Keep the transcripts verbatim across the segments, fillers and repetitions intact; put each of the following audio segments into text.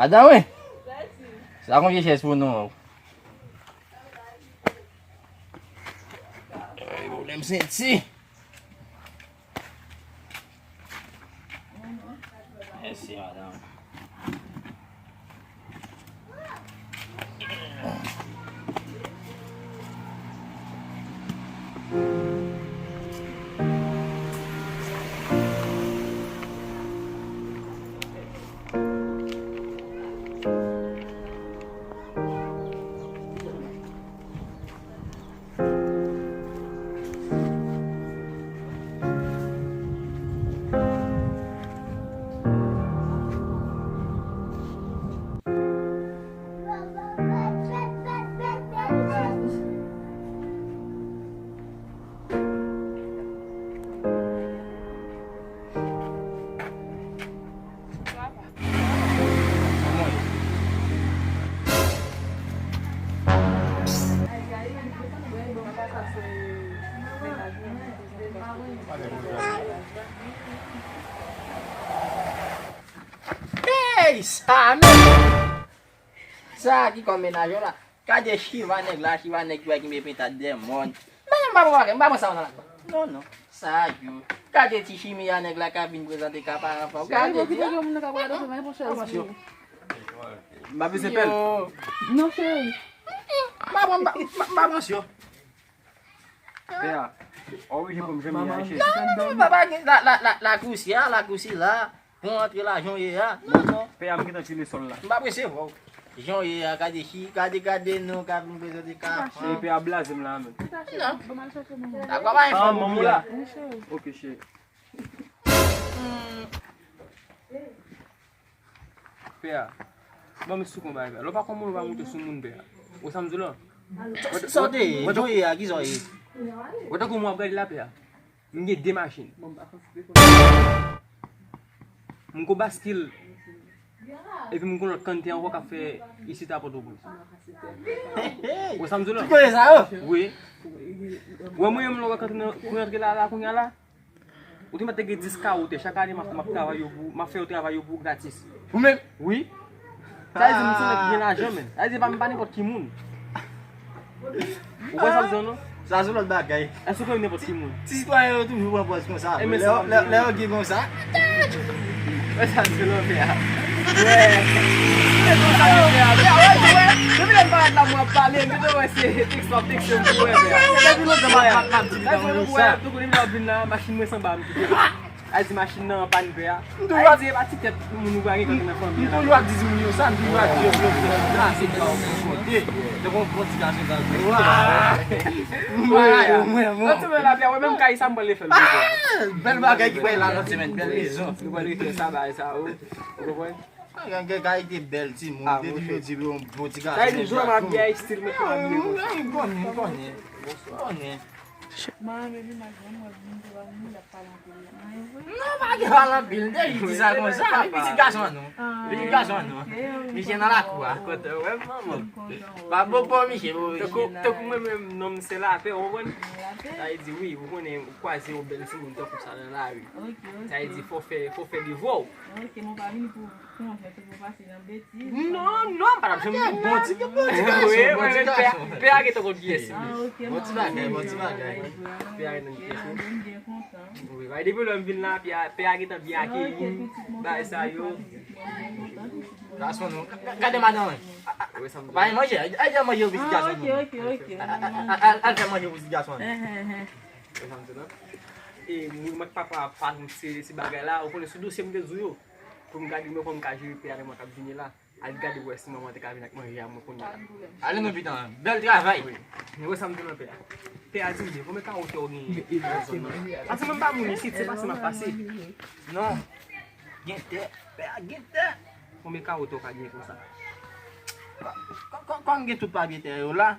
Dawe, sa konvye chèz pou nou. Ay, pwoblèm senti. Mèsi, madanm. Hey, sa menm! Sa ki kòm mennaj ou la? Gade chiva nèg la, chiva nèg ki bay ki mete pintad dèmòn. Mwen menm m pa pran bagay, m pa pran sa nan lak. Non, non. Sa yo. Gade ti chimi a nèg la k ap vin prezante ka paran fanm. Gade ti a. Yon moun nan k ap gade w, men yon chèz. M pa bezwen pèl. Non, cheri. M pa pran, m pa, m pa, m pa pran syo. Pè a, w oblije pou m janm ye a cheri. Non, non, non, papa, la, la, la, la kousi a, la kousi la. Bon, antre la, jan w ye a. Non, non. Pè a, m gentan file sòl la. M pa prese, bro. Jan w ye a, gade chi, gade, gade nou, gade nou, prezante ka. E pè a blaze m la, men. Non. Dakò, pa enfò pou ou la. Ok, cheri. Pè a, ban m esplike yon bagay, pè a. Lè w pa konn moun, ou pa monte sou moun, pè a. Ou sa m di w la? Sa w te ye? Jan w ye a, ki sa w ye? Ou tankou mwen ap gade la, pè a. M gen de machin. M gon baskil. Epi m gon lòt kanntè ankò k ap fè isit a Pòtoprens. Ou sa m di w la? Ki kote sa yo? Wi. Ou wè mwen menm lè w wè kanntè nan, pou rantre la, la, kounye a la? Ou te mèt te gen dis kawo tè. Chak ane, m ap, m ap travay yo pou, m ap fè yo travay yo pou ou gratis. Ou menm? Wi. Sa vle di, m se nèg ki gen lajan, men. Sa vle di, m pa, m pa nenpòt ki moun. Ou kwè sa m di w, non? Sa se lòt bagay. Èske w kwè m nenpòt ki moun? Ti sitwayen yo toujou pran pòz konsa. E men lè, sa lè, lè yo gen konsa. Wè sa m di w, non, pè a. Wè. Se konsa, pè a. Pè a, wè, wè. Depi lè m parèt la, mwen ap pale, m te wè se tèks w ap tèks m pou wè, pè a. Se depi lontan m ap, m ap, m ap di w sa. Tankou depi lè w vin la, machin mwen sanba m kite. Ay di machin nan an pàn, pè a. Ay di e pa ti tèt moun ou pa gen kanntè nan fanmi an. M toujou ap di timoun yo sa, m toujou ap di yo, yo, yo, yo, la, se blan ou kote. Te gon bon ti gason sa. Mwen, mwen, mwen. An ti mwen la, pè a, mwen menm kay sa m pral fè l. Bèl bagay ki pral la lòt semèn, bèl mezon. Nou pral fè sa, bagay sa, o. Ou konprann? Gen kalite bèl timoun, depi yo di yo yon bon ti gason. Sa vle di, jan m abiye a, estil mwen tou abiye konsa. M konnen, m konnen, m konnen. Mwen renmen imaj mwen, mwen vin devan nou, l ap pale anpil. Non, pa gen pale anpil, m te jis di sa konsa, li pitit gason an nou. Pitit gason an nou. Misye nan lakou a, kote w wè manman. Pa bon pou misye, pou misye. Tankou mwen menm, non m se Lapè, ou konprann? Sa vle di, wi, ou konnen, ou kwaze yon bèl timoun tankou sa nan lari. Sa vle di, fò fè, fò fè devwa w. Ok, mwen pa vini pou konfyans ou pou pase nan betiz. Non, non, pa t ap janm vini. Bon ti, bon ti gason, bon ti gason. Pè a gentan konn kiyès li. Bon ti bagay, bon ti bagay. Pè a gentan konn kiyès li. Wi, bay depi lè m vin la, pè a, pè a gentan byen akeyi m. Bagay sa yo. Gason nou, gade madanm mwen. Bay manje, al fè manje pou ti gason nou. Al fè manje pou ti gason nou. E moun mwen papa pa se, se bagay la, ou konnen sou dosye m te di w yo. Pou m gade mwen kòman m ka jere pè a lè mwen k ap vini la. Al gade pou wè si manman te ka vin ak manje a mwen kounye a. Ale non pitan, bèl travay. Wi. Men wè sa m di w nan pè a. Pè a di m byen, konbyen kawo tè w genyen nan zòn nan? Paske mwen m pa moun isit, se pase m ap pase. Non. Gen tè, pè a gen tè. Konbyen kawo tè w ka genyen konsa? Kò, kò, kò, kò m gen tout papye tè yo la.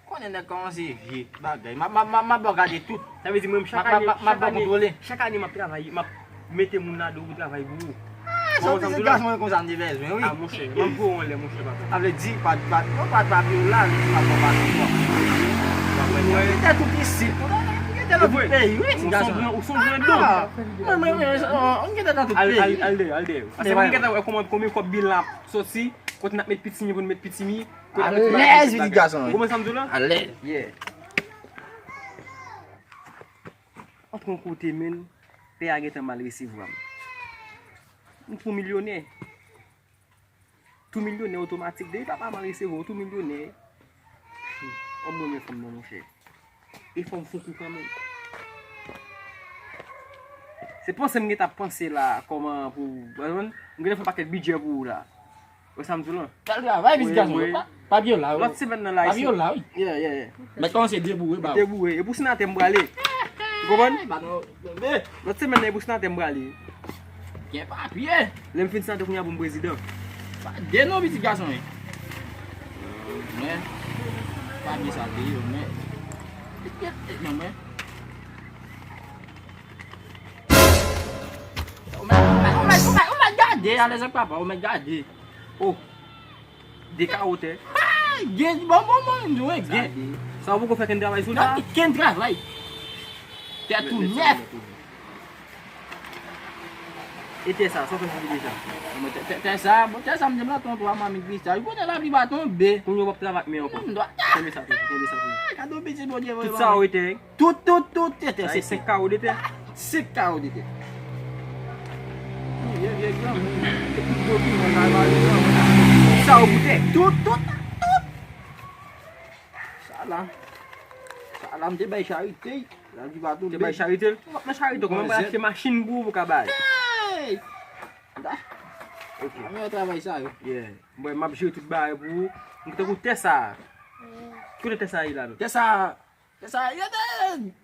Konnen nèg kòmanse vye bagay. M ap, m ap, m ap, m ap ba w gade tout. Sa vle di mwen, chak ane, chak ane, chak ane m ap travay, m ap mete moun ladan pou travay pou ou. Ah, sa w te di gason mwen konsa m te bezwen, wi. Ah, monchè, m ap voye w anlè, monchè, papa. Sa vle di, pa, pa, non, pa, pa vle w la, vle di m ap ba w baton. Mwen te tout isit. Te nan tout peyi, wi, ti gason. Ou sonbre, ou sonbre don. Mwen, mwen, mwen, mwen gentan nan tout peyi. Al, al, al dèyè, al dèyè. Paske mwen gentan wè kòman, konbyen kòb Bill la ap soti, kote n ap met pitimi pou n met pitimi, kote n ap met pitimi. Alèz, pitit gason. Ou konprann sa m di w la? Alèz. Yeah. Antre yon kote, menn, pè a gentan mal resevwa m. M tou milyonè. Tou milyonè otomatik. Depi papa m al resevwa w, tou milyonè. An mwen men fanm nan, monchè. E fanm fon kou kanmenm. Se panse m gentan ap panse la, kòman pou, w konprann? M gentan fè pakèt bidjè pou ou la. Wè sa m di w lan? Al travay, pitit gason. Pa, pa vyola, wi. Lòt semèn nan la, pa vyola, wi. Yeah, yeah, yeah. Mèt kòmanse deboure, ba. Deboure. E pou senatè m prale. Ou konprann? Lòt semèn nan, e pou senatè m prale. Gen papye. Lè m fin senatè kounye a pou m prezidan. Pa de non, pitit gason, wi. Men, pa byen sa te ye, men. Non, men. Ou mèt, ou mèt, ou mèt, ou mèt, ou mèt gade, alèz ak papa, ou mèt gade. Oh. De kawo tè. Gen, bon, bon, bon, nou gen. Sa ou poko fè kenn travay sou la? Kenn travay. Tè tou nèf. E tè sa, sa w fè sou li deja? Tè, tè, tè sa, bon, tè sa, m di m la ton twa mamit Krista. Ou konnen lapli pa tonbe. Kounye a w p ap travay ak men ankò. Kenbe sa tou, kenbe sa tou. Gade yon pitit Bondye voye. Tout sa ou ete. Tout, tout, tout, tè, tè, se senk kawo de tè. Senk kawo de tè. Vye, vye granmoun. Tout dokiman sa yo ale nan men. Sa yo pou tè. Tout, tout, tout. Sa la. Sa la, m te bay charite. Sa di pa tonbe. Te bay charite. Ou p ap nan charite, kòman m pral achte machin pou ou, pou w ka bay? Hey! Da. Ok. Mwen travay sa yo. Yeah. Mwen, m ap jere tout bagay pou ou. M tankou tè sa. Ki kote tè sa ye la, non? Tè sa. Tè sa, yo te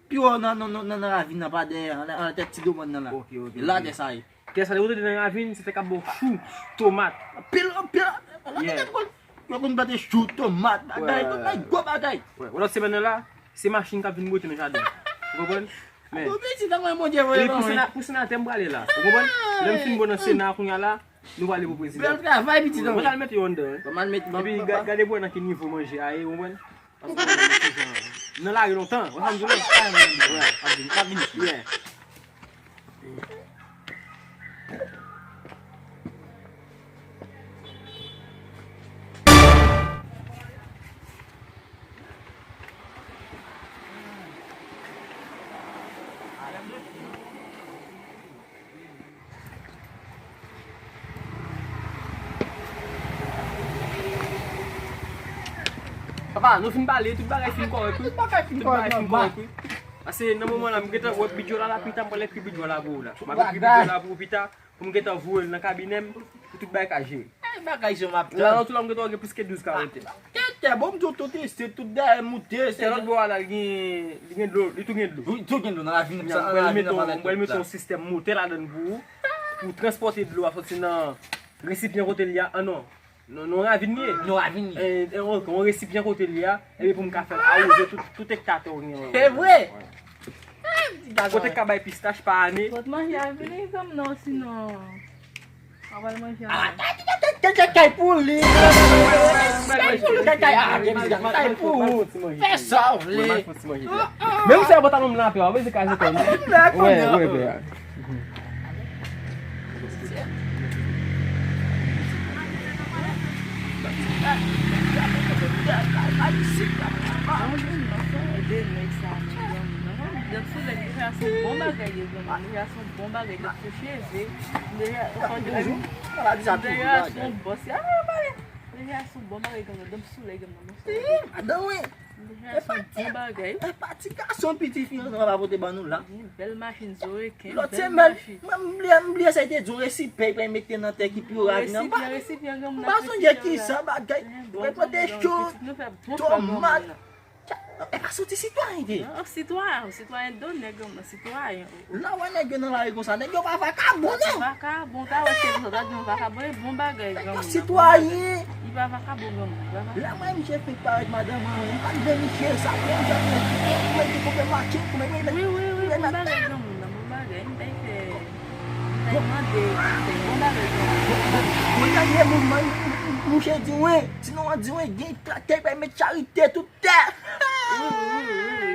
pi wo nan, nan, nan, nan ravin nan, pa dèyè, nan, nan tèt ti domòn nan la. Ok, ok, ok. La tè sa ye. Tè sa, yo te nan ravin, se tè k ap bon chou, tomat. Anpil, anpil. Yo konn plante chou, tomat, bagay, tout bagay, gwo bagay. Wè, wè, lòt semèn nan la, se machin k ap vin bwote nan jaden. Ou konprann? Men. Pou senatè m prale la. Ou konprann? Lè m fin bon nan Sena kounye a la, nou prale pou prezidan. Bèl travay, pitit. Mwen pral mete yo anndan, wi. Epi gade pou wè nan ki nivo manje a ye, ou konprann? Nan lari lontan, wè sa m di w la? Wè, ap vin, ap vin isi. Yeah. Papa, nou fin pale, tout bagay fin kòrèk, wi. Tout bagay fin kòrèk, wi. Paske nan moman la, m gentan wè bidjò la, la pita, m pral ekri bidjò la pou ou la. M ap ekri bidjò la pou ou pita, pou m gentan voye l nan kabinè m, pou tout bagay ka jere. Bagay jan m ap tann. Nan tout la, m gentan wè gen plis ke douz kawo tè. Tè, tè, bon, m tou, tou teste, tout dèyè moute. Tè lòt bò a la, li gen, li gen dlo, li tou gen dlo. Wi, tou gen dlo nan ravin nan, nan ravin nan. M pral mete yon sistèm motè ladann pou ou, pou transpòte dlo a soti nan resipyan kote l ye a, an non. Non, non, ravin li ye. Non, ravin li ye. E, e, ok, yon resipyan kote li ye a, epi pou m ka fè l awoze tout, tout ekta tè w gen an. Se vre? Kote k ka bay pistach pa ane. Pot manje a vini, zanmi, non, sinon. Aval manje a. Kay pou li. Kay pou li. Kay pou ou. Fè sa w vle. Men ou se pantalon m la, pè, ou bezwen kaze kò m. Wè, wè, pè. Bon bagay, yo, granmoun. Deja se yon bon bagay, granmoun. Deja se yon bòs. Ah, pale. Deja se yon bon bagay, granmoun. Dòm souley, granmoun. Ih, madanm, wi. Deja se yon bon bagay. E pa ti gason, piti fi, ansanm ap pote ban nou la. Bèl machin, zore kenz. Lòt semèn, mwen, m bliye, m bliye sa, te di yon resipen, pral mete nan tè ki pi wo ravin nan. Resipyan, resipyan, granmoun. M pa sonje ki sa, bagay. Mwen pote chou, tomat. E pa soti sitwayen te. Sitwayen, sitwayen donè, granmoun, sitwayen. Lè w wè nèg yo nan lari konsa, nèg yo pa vakabon, non. Vakabon, ta wè se konsa, ta di yon vakabon, e bon bagay, granmoun. Sitwayen. Li pa vakabon, granmoun, li pa vakabon. Lè m wè misye fenk parèt madanm mwen, m pa t vle misye, sa fè m jan mwen, mwen te konpè mache, mwen, mwen, wi, wi, wi, bon bagay, granmoun, bon bagay, m ta fè, m ta mande, bon bagay, granmoun. Bon, bon, bon, bon, bon, misye di, wi, sinon, an di, wi, gen traktè, bay met charite, tout tè. Wi, wi, wi, wi,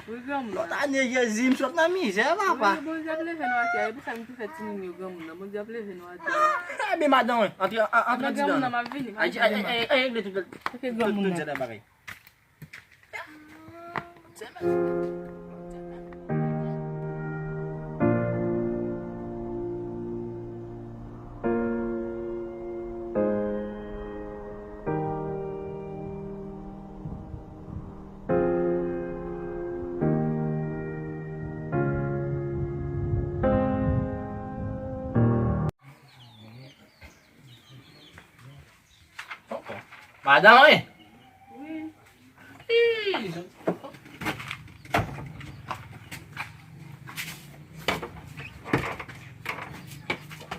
wi. Wi, granmoun. Lòt ane, Jezi, m sot nan mizè, papa. Wi, Bondye ap leve nou atè. E pou sa m te fè timoun yo, granmoun nan. Bondye ap leve nou atè. Ebyen, madanm, wi, antre, an- antre andidan. Granmoun nan, m ap vini, m ap vini. Ay, ay, ay, ay, regle tout, tout, tout, tout bagay. Madanm, wi. Wi. Ih.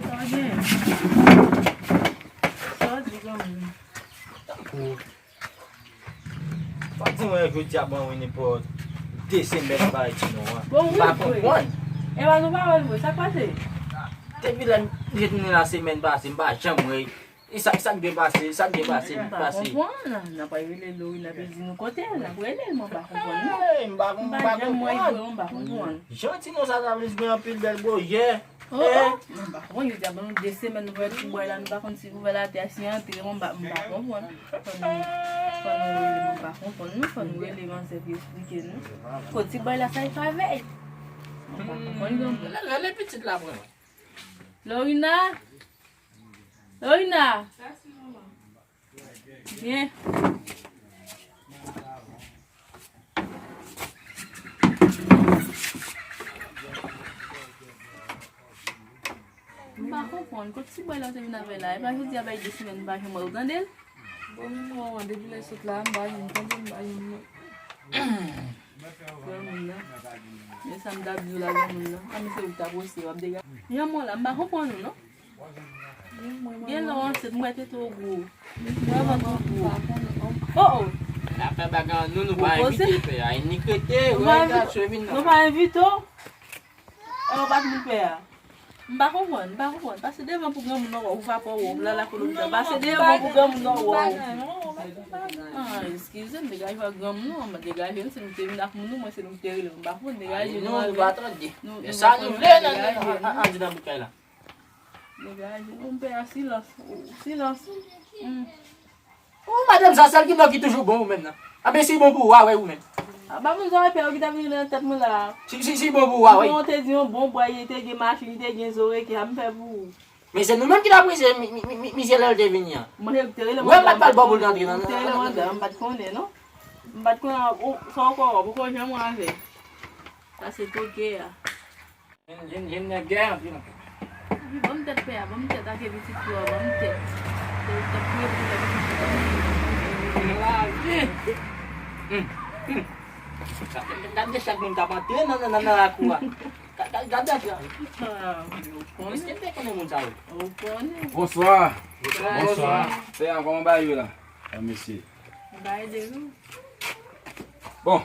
Sa w gen? Sa w di, granmoun? Tankou. Fò di mwen jodi a ban mwen nenpòt de semèn pa eti non an. Bon, wi, m pa konprann. E pa nou pawòl vre, sa k pase? Depi lè m retounen la semèn pase, m pa janm wè. E sa, sa k byen pase, sa k byen pase, m pa konprann. N ap rele Lorina, n ap di nou kote l, n ap rele l, mwen pa konprann non. Hey, m pa, m pa janm wè l vre, m pa konprann. Jan ti non sa ta vle di gen anpil bèl bojè. Oh, oh. Mwen pa konprann, yo di a ban nou de semèn pou wè ti bòy la, nou pa konn si pou fè latè a si antre, mwen pa, mwen pa konprann. Fò nou, fò nou rele, mwen pa konprann, non, fò nou rele manzè pou eksplike nou. Kot ti bòy la sa e favèy. Mwen pa konprann, non. Rele, rele pitit la pou mwen. Lorina! Lorina! Byen. M pa konprann. Kot ti bòy la w te vin avè la? E pa jodi a bay de semèn m pa janm wè w tande l? Bon, men mwen, depi lè sot la, m pa janm tande, m pa janm wè. Granmoun nan. Men sa m t ap di w la, granmoun nan. A, men se ou k t ap wose, w ap degaje. Granmoun la, m pa konprann ou, non. Gen lè w ansent, m wè tete w gwo. Vrèman twò gwo. Oh, oh. N ap fè bagay an nou, nou pa envite pè a. Ennik rete, wè gason vin nan. Nou pa envite w? E w pa t moun pè a. M pa konprann, m pa konprann. Pase devan pou granmoun nan wè w, ou pa pè w, w la la kolonita. Pase devan pou granmoun nan wè w. Ah, eskize m, degaje w ak granmoun nan, degaje m, se nou te vin ak moun nou, mwen se nou te rele, m pa konn degaje nou. Nou, nou pa tande. Sa nou vle nan, nan, andidan boukay la. Degaje nou, m pè a, silans, silans. Hmm. Ou madanm sa, sèl ki bò ki toujou bon ou menm nan. Anben si bon pou ou a, wè ou menm. A, pa moun sa wè pè yo ki t ap vini nan tèt mwen la. Si, si, si bon pou ou a, wè. Bon, te di yon bon bòy, li te gen machin, li te gen zorey, ki a m fè pou ou. Men se nou menm ki t ap rize mi, mi, mi, mi, mizè lè l te vini an. Mwen te rele manzè. Wè, m pa t pral ba w pou l t antre nan, nan, nan, nan. M pa t konnen, non. M pa t konnen, ou, sa w kwè, ou poko janm wè avè. Sa se toke a. Jèn, jèn, jèn nèg gè anpil, anpil. Epi ban m tèt pè a, ban m tèt ake pitit yo a, ban m tèt. Tèt, tèt priye pou tèt pitit yo a. Lavi. Hum, hum. Gade, gade chak moun k ap antre nan, nan, nan, nan lakou a. Gade, gade, gade. Ah, ou konnen. Èske m te konnen moun sa yo? Ou konnen. Bonswa. Bonswa. Bonswa. Pè a, kòman bagay yo la? Ah, mesye. Bagay de nou. Bon.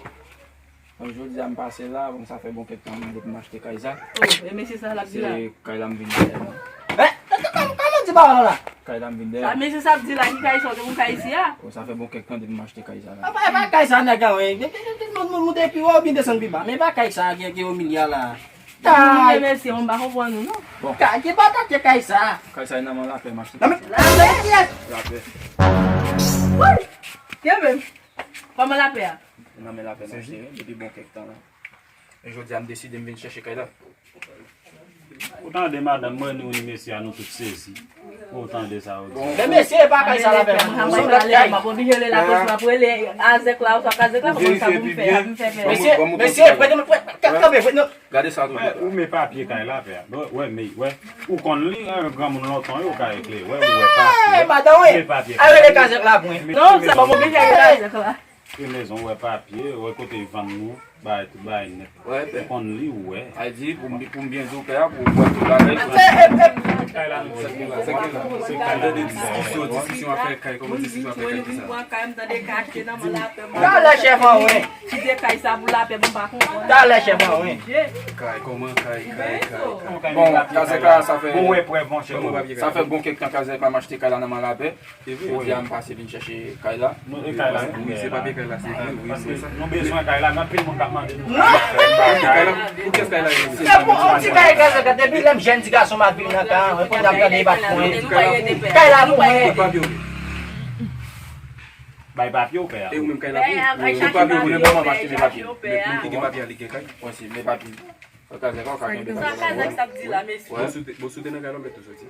Bon, jodi a m pase la, bon, sa fè bon kèk tan depi m achte kay sa. Oh, e mesye sa l ap di la? Se kay la m vin dèyè. Eh, kòman, kòman di pawòl la? Kay la m vin dèyè. Sa mesye sa ap di la, ki kay sa, ou te konn kay isi a? Bon, sa fè bon kèk tan depi m achte kay sa la. Apa, apa kay sa, nèg la, wi. Moun, moun, moun, moun monte pi wo, oubyen desann pi ba. Men pa kay sa ki, ki o milye a la. Kay. Mesye, mwen pa konprann nou, non. Bon. Kay, ki pa ta ke kay sa? Kay sa, e nan men Lapè m achte. Nan men Lapè? Lapè. Wi! Kenbe m. Kòman Lapè a? Nan men Lapè m achte, wi, depi bon kèk tan la. E jodi a, m deside m vin chèche kay la. Ou tande, madanm, mwen, nou, ni mesye a, nou tout sezi. Ou tande sa, ou di. Men mesye, e pa kay sa Lapè, non. M ap oblije rele lapolis, m ap rele Azèk la, ou sa Azèk la, kòman sa pou m fè a, pou m fè pè. Mesye, mesye, prete m, prete, kanpe, prete, non. Gade sa tou. Wè, ou men papye kay la, pè. Wè, men, wè. Ou konn li, eh, granmoun lontan yo ka regle. Wè, ou wè papye. Eh, madanm, wi. Ou men papye kay la. Al rele Kazèk la pou mwen. Non, se bon, mwen vin rele Kazèk la. E mezon, wè papye, wè kote y vann nou, bay tout bay nèt. Wè, pè. Ou konn li, ou wè. Ay di, pou m, pou m byen di w, pè, pou w wè tout bagay. Kay la, nou se kay la. Se kay la, nou se kay la. Tande de diskisyon, diskisyon afè kay, kòman diskisyon afè kay, tout sa. Talè chèf an wen. Kite kay sa pou Lapè, m pa konprann. Talè chèf an wen. Kay, kòman kay, kay, kay, kay. Bon, Kazèk la, sa fè, bon, wè, prèv, monchè, sa fè bon kèk tan Kazèk la, m achte kay la nan men Lapè. Jodi a, m pase vin chèche kay la. Nou, e kay la, wi, se papye kay la, se vre, wi, se sa. Nou bezwen kay la, men anpil moun k Non! Pou kiyès kay la ye? Se pou yon ti kay kazèk la. Depi lè m jèn ti gason m ap viv nan kay la, mwen konn ap gade e pa pou mwen. Kay la pou mwen. Bay papye w. Bay papye w, pè a. E ou menm kay la pou ou? Tout papye ou konnen, ban m achte men papye. Men moun ki gen papye a, li gen kay. Mwen se men papye. Sa kazèk la, ou ka kenbe kazèk la. Sa kazèk sa ap di la, mesye? Bon, si w te, bon, si w te nan kay la, ou mèt tou soti.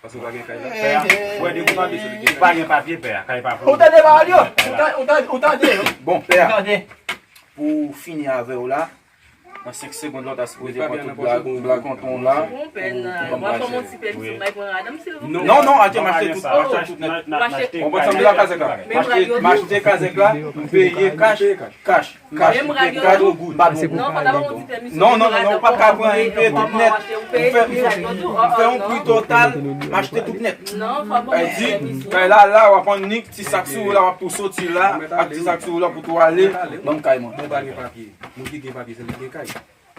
Paske ou pa gen kay la. Pè a, ou wè depi w tande sou li gen kay. Ou pa gen papye, pè a, kay pa pou ou. Ou tande pawòl yo? Ou tande, ou tande, ou tande yo? Bon, pè a, pou fini avè w la, nan senk segonn la, w ta sipoze pran tout blag, blag konton w la. Bon, pè a, w ap ban m yon ti pèmi, m bay pran madanm, silvouplè. Non, non, atè, m achte tout, m achte tout nèt. Ou konprann sa m di la, kazèk la? M achte, m achte kazèk la, m peye kach, kach. Kach, kach, m pa bon. Non, non, non, non, ou pa ka pran, m peye tout nèt. M fè, m fè, m fè yon pri total, m achte tout nèt. Sa di, kay la, la, w ap annik, ti sak sou ou la, w ap pou soti la, ak ti sak sou ou la pou tou ale, ban m kay mwen. Bon, pa gen papye. Moun ki gen papye, se li gen kay.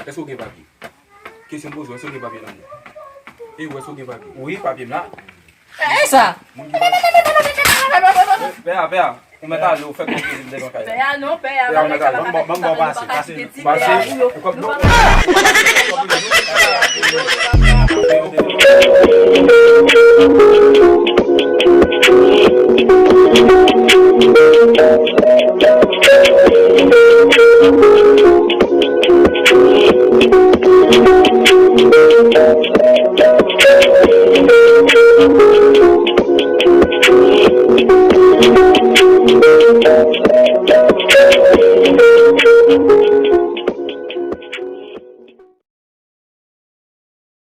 Èske w gen papye? Kesyon m poze w, èske w gen papye nan men w? E ou, èske w gen papye? Wi, papye m la. E sa? Pè a, pè a, ou mèt ale, ou fè konfyans devan kay la. Pè a non, pè a, pè a, ou mèt ale, ban m ba w pase, pase, pase.